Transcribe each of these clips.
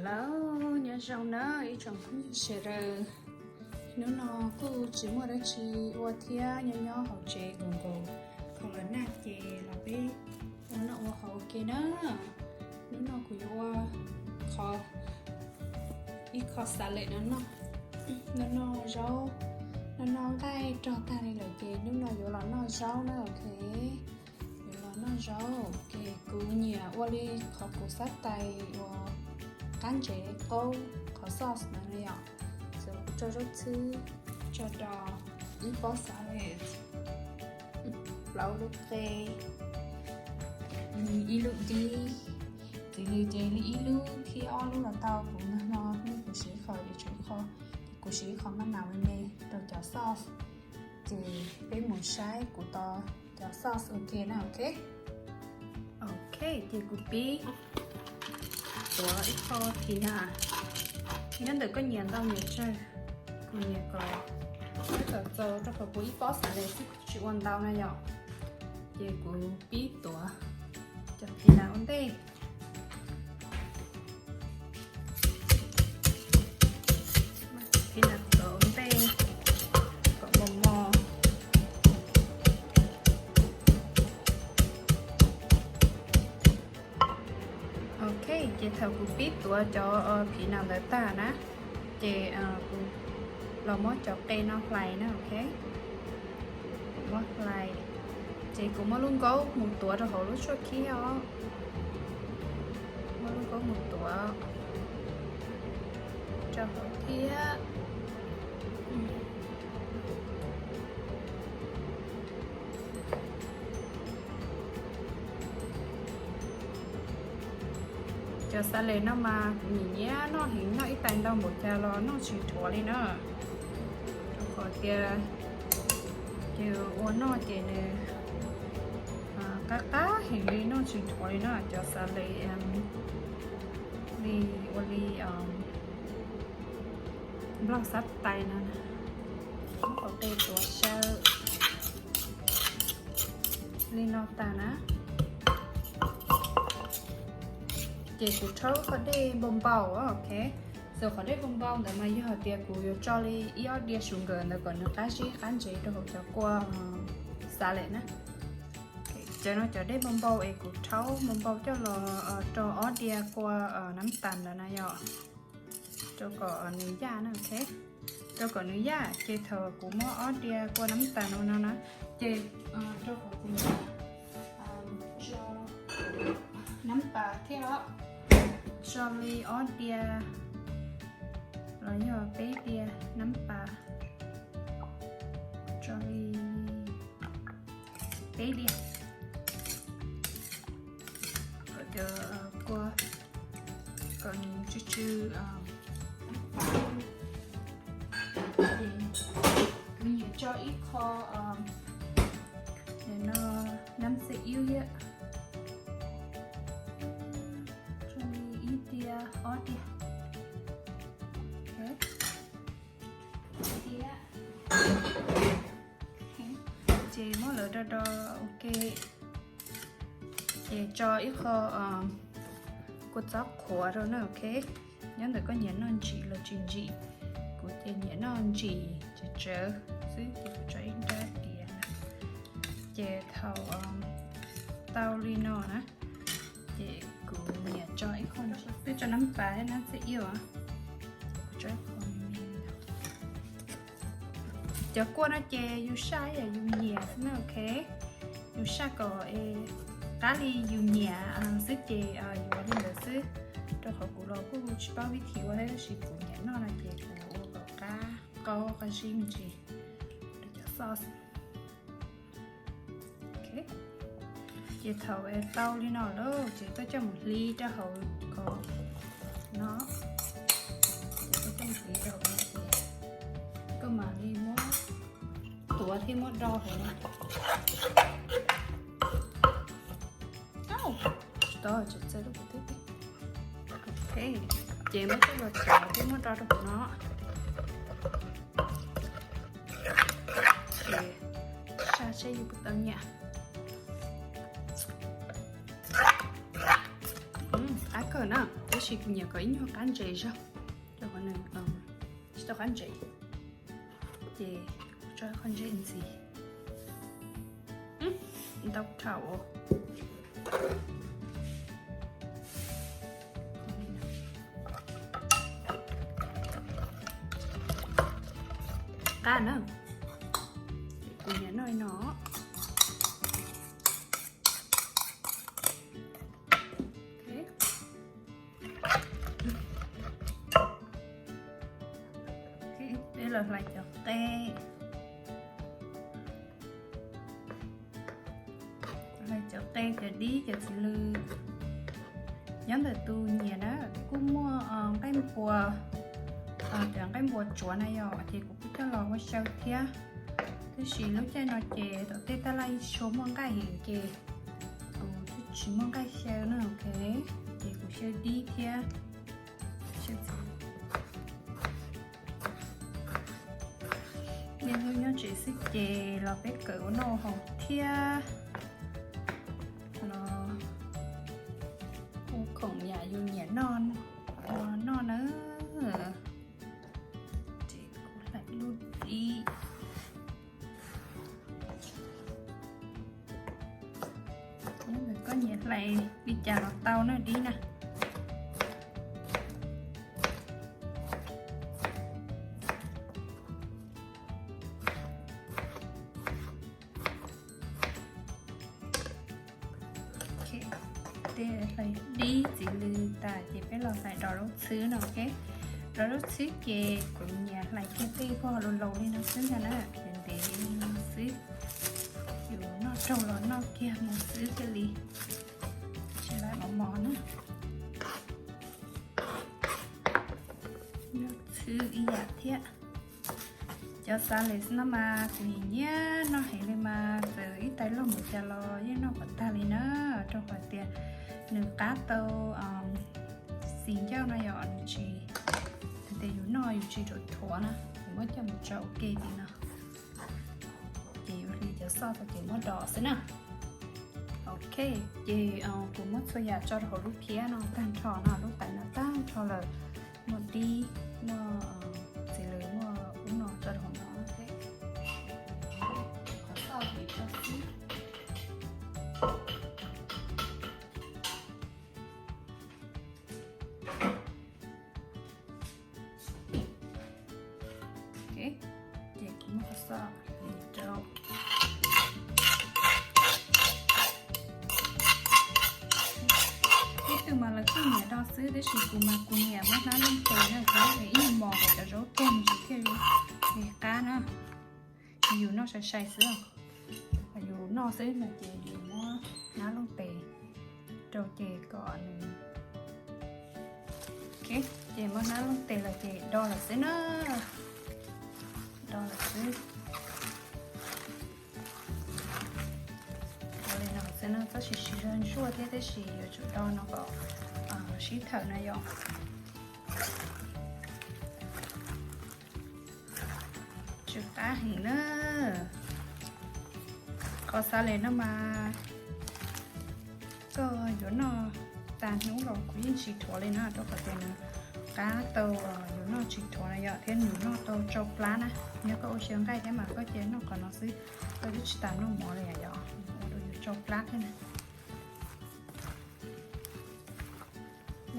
Hello, nyob zoo na ib tsoom phooj ywg sawv daws. Hnub no kuj tsis muaj dab tsi ua thiab, nyob nyob hauv tsev nkaus nkaus, kho los nag ces los peb ua noj ua haus ua ke na. Hnub no kuv yuav ua qhov, ib qho salad no noj, noj noj zaub, noj noj nqaij rog tag li lawm ces hnub no yuav los noj zaub na, ok. Yuav los noj zaub, ces kuv nyiam ua li qhov kuv xab tais uas qab ntsev qaub qhov sauce no na yom. Ces kuv tso zaub txhwb, tso do ib pob salad, plaub lub qe, ib lub dib, txiv lws ces li ib lub thiab ob lub los tau, kuv nag hmo nej kuv siv qhov yuav tsum qho, kuv siv qhov maj nam me me rau cov sauce. Ces peb mus saib kuv tos cov sauce ua ke na, ok. Ok, ces kuv pib tuav ib qho phis na. Nyob ntawm koj nyiam ntau nyiam tsawg, kuv nyiam kom, kom txaus rau qhov kuv ib pob xav les xwb kuv tsis ua ntau na yom. Ces kuv pib tuav cov phis na ua ntej. Phis na tuav ua ntej kom mos mos. Ok, ces thaum kuv pib tuav cov phis na ntawd tag na, ces kuv los muab cov qe no hlais na, ok. Muab hlais, ces kuv muab lub nkaub mus tuav rau hauv lub tshuaj khib os. Muab lub nkaub mus tuav rau hauv thiab. Cov xav les no mas kuv nyiam nyiam noj heev, noj ib tais ntau npaum cas los noj tsis dhuav li na. Rau qhov tias ces ua noj ces nws qab qab heev li, noj tsis dhuav li na. Cov xav les li ua li nplooj xab tais no, muab qhov qe tuav saw li no tas na. Ces kuv rhaub qhov dej npau npau, ok. Xws qhov dej npau npau ntawd mas yog hais tias kuv yuav tso li ib ob diav sugar ntawd kom nws qab zib qab ntsev rau hauv cov kua xav les na. Cov no cov dej npau npau es kuv rhaub npau npau coj los rau ob diav kua nab tas ntawd na yom, rau kom nws yaj na, ok. Rau kom nws yaj ces thaum kuv muab ob diav kua nab tas no no na, ces rau kom kuv tso nab tas thiab os, tso li ob diav los yog peb diav nab tas, tso li peb diav, kom cov kua kom nws tsw tsw. Kuv nyiam tso ib qho no nab xib iub thiab, tso li ib diav ob diav. Ces muab lawv do do ua ke, ces tso ib qho kua txob qhuav rau na, ok. Nyob ntawm koj nyiam noj ntsim los tsis ntsim, kuv ces nyiam noj ntsim tsawv tsawv xwb ces kuv tso ib nrab diav na. Ces thaum tau li no na, ces kuv nyiam tso ib qho, twb tso nab tas thiab nab xib iub, ces kuv tso ib qho me me li no. Cov kua no ces yus saj yam yus nyiam xwb na, ok. Yus saj kom qab li yus nyiam xwb ces yus ua li ntawd xwb. Rau qhov kuv los kuj tsis paub vib thim ua thiab, tab sis kuv nyiam noj no ces kuv ua kom qab qaub qab zib me ntsis rau cov sauce. Ces thaum tau li no lawm ces koj coj mus hliv rau hauv ko no, ces koj coj mus hliv rau hauv no ces koj mam li muab tuav thiab muab do hauv no. Tsis tau, tseem txawj lub kuv twb. Ok, ces muab coj los tuav thiab muab do rau hauv no. Ces saj seb yus puas tau nyiam. Qab kawg na. Tab sis kuv nyiam kom ib nyuag qab ntses zog, rau qhov nws tsis tau qab ntses. Ces kuv tso qhov ntsej ntxiv. Ntau dhau. Qab na. Kuv nyiam noj li no. Peb los hlais cov qe, hlais cov qe cov dib cov txiv lws. Nyob ntawm tus nyiam na kuj muaj nqaij npua, cov nqaij npua tsuav na yom, ces kuv kuj coj los ua xyaw thiab. Tab sis lub caij no ces tom tej tab laj tsis tshua muaj nqaij heev ces kuv tsis muaj nqaij xyaw na, ok, ces kuv xyaw dib thiab. Nej hnub nyob tsev xwb ces los peb kawm ua noj haus thiab los ua khoom yam yus nyiam noj, noj na. Ces kuv hlais lub dib. Koj nyiam hlais li cas los tau na dib na. Tej hlais dib txiv lws tas ces peb los hlais dos zaub txhwb no, ok. Dos zaub txhwb ces kuv nyiam hlais kiag tej pog laus laus li no xwb ntag na, ntev ntev xwb. Yus noj raug los noj kiag mus xwb thiaj li tsis lam mos mos na. Noj txhwb ib yam thiab. Cov xav lem no mas kuv nyiam noj heev li mas txawm ib tais loj mus cas los yeej noj kom tag li na, rau qhov tias nws qab tau xis ncauj no yom, nws tsis, tias yus noj yus tsis ruam thuav na, yus muab coj mus tsau ua ke li no. Ces yus hliv cov xoj tau ces muab do xwb na. Ok, ces kuv muab txhua yam tso rau hauv lub phiab no tag nrho no, lub tais no tag nrho lawm. Muaj dib, muaj txiv lws, muaj ub no tso rau hauv no. Qhov xoj hliv tso xwb. Ces kuv muab qhov xoj hliv rau. Ib tug mas lawv kuj nyiam do xwb, tab sis kuv mas kuv nyiam muab hnab looj tes na, ib nyuag mos kom cov zaub tuag ntsis thiaj li qab na. Yus noj sai sai xwb, yus noj xwb no ces yus muab hnab looj tes rau ces kom nws, ces muab hnab looj tes los ces do lawm xwb na, do lawm xwb. Do li no xwb no, tab sis tsis zoo ntsuaj thiab, tab sis yuav tsum do no kom sib thawm no yom. Tsw qab heev na. Qhov xav lem no mas koj yuav noj tas hnub los kuv yeej tsis thuav li na, rau qhov tias nws qab tau, yuav noj tsis thuav na yom, thiab nws noj tau tsau plab na. Yog koj ua xyaw nqaij thiab mas koj cia noj qhov no xwb, koj twb tsis tas noj mov li yom, ua rau yus tsau plab thiab na.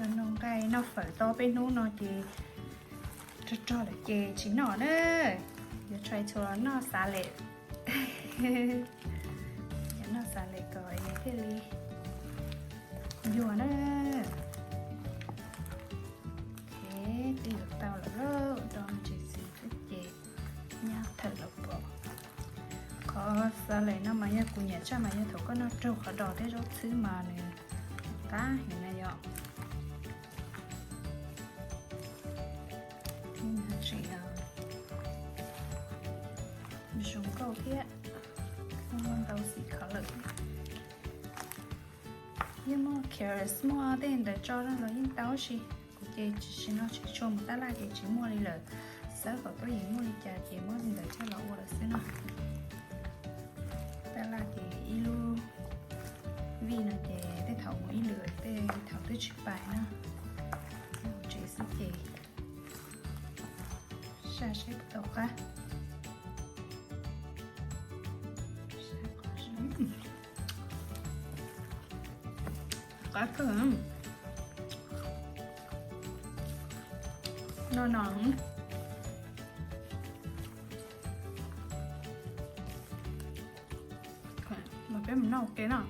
Yog noj nqaij noj fawm tau peb hnub no ces rog rog lawm ces tsis noj na. Yuav try to noj salad, yuav noj salad kom thiaj li yuag na. Twb yuav tau lawm lauj, do ntsis xwb ces nyab thawm los pom. Qhov salad no mas yog kuv nyiam tshaj mas yog thaum koj noj raug qhov dos thiab zaub txhwb mas nws qab heev na yom. Tseem zoo nkauj thiab, muaj ntau xim color. Yeej muaj carrots muaj tej ntawd tso no los yeej tau sis kuv ces tsis, no tsis tshua mus tab laj ces tsis muaj li lawm. Xawb kom tuaj yeem muaj li cas ces muab li ntawd coj los ua lawm xwb no. Tab laj ces ib lub vij no ces tej thaum mus ib lwm, tej thaum twb tsis pais na. Saib saib puas tau qab. Qab kawg. No no. Los peb mus noj ua ke no.